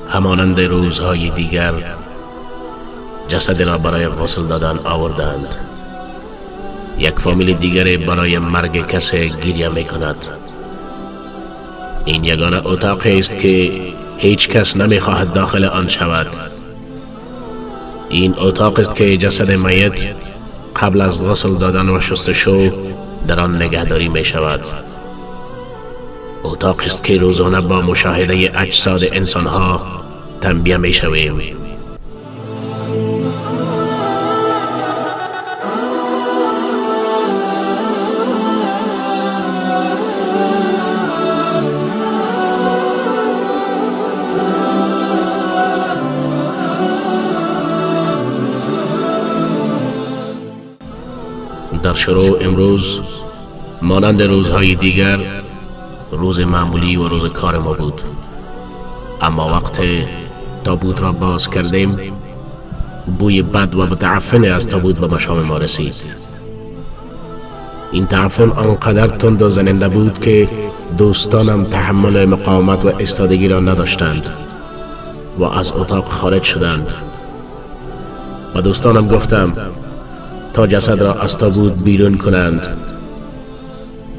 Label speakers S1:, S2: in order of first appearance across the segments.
S1: همانند روزهای دیگر جسد را برای غسل دادن آوردند. یک فامیل دیگر برای مرگ کسی گریه می کند. این یگانه اتاق است که هیچ کس نمی خواهد داخل آن شود. این اتاق است که جسد میت قبل از غسل دادن و شستشو در آن نگهداری می شود. اتاق است که روزانه با مشاهده اجساد انسانها تنبیه می شویم. در شروع امروز مانند روزهای دیگر روز معمولی و روز کار ما بود، اما وقت تابوت را باز کردیم بوی بد و متعفن از تابوت به مشام ما رسید. این تعفن آنقدر تند و زننده بود که دوستانم تحمل مقاومت و ایستادگی را نداشتند و از اتاق خارج شدند. و دوستانم گفتم تا جسد را از تابوت بیرون کنند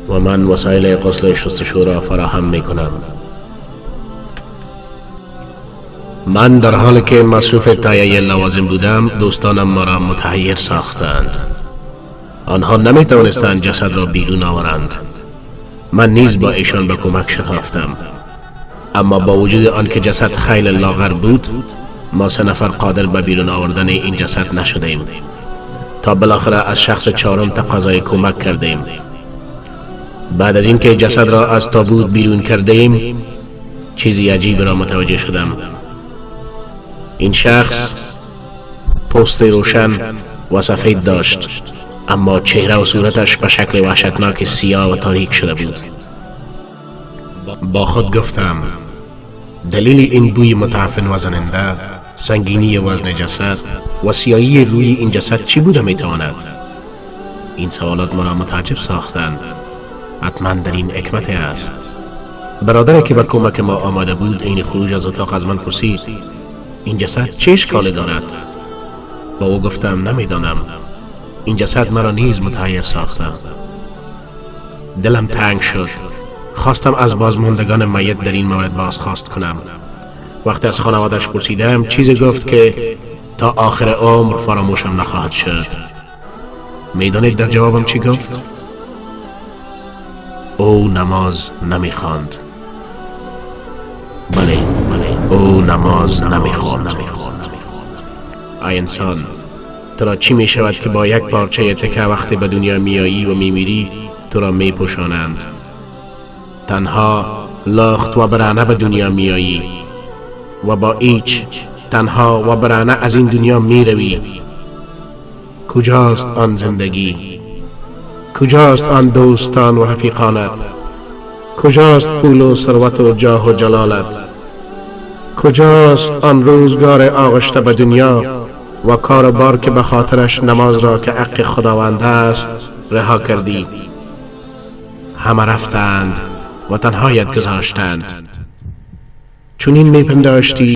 S1: و من وسایل غسل شستشو را فراهم می کنم. من در حالی که مصروف تهیه لوازم بودم، دوستانم مرا متحیر ساختند. آنها نمی توانستند جسد را بیرون آورند. من نیز با ایشان به کمک شتافتم، اما با وجود آنکه جسد خیلی لاغر بود، ما 3 نفر قادر به بیرون آوردن این جسد نشدیم تا بالاخره از شخص چهارم تقاضای کمک کردیم. بعد از اینکه جسد را از تابوت بیرون کردیم، چیزی عجیب را متوجه شدم. این شخص پوست روشن و سفید داشت، اما چهره و صورتش به شکل وحشتناک سیاه و تاریک شده بود. با خود گفتم دلیل این بوی متعفن و زننده، سنگینی وزن جسد و سیاهی روی این جسد چی بوده میتواند؟ این سوالات مرا متعجب ساختند. حتما در این حکمت است. برادری که به کمک ما آمده بود این خروج از اتاق از من پرسید این جسد چه اشکالی دارد؟ با او گفتم نمیدانم. این جسد مرا نیز متحیر ساخته. دلم تنگ شد. خواستم از بازماندگان میت در این مورد بازخواست کنم. وقتی از خانوادش پرسیدم چیزی گفت که تا آخر عمر فراموشم نخواهد شد. میدانید در جوابم چی گفت؟ او نماز نمیخواند. بله، او نماز نمیخواند. ای انسان، تو را چی میشود که با یک پارچه تکه وقتی به دنیا میایی و میمیری تو را میپوشانند؟ تنها لخت و برهنه به دنیا میایی و با هیچ تنها و برهنه از این دنیا میروی. کجاست آن زندگی؟ کجاست آن دوستان و رفیقانت؟ کجاست پول و ثروت و جاه و جلالت؟ کجاست آن روزگار آغشته به دنیا و کار و بار که به خاطرش نماز را که حق خداوند است رها کردی؟ همه رفتند و تنهایت گذاشتند. چنین میپنداشتی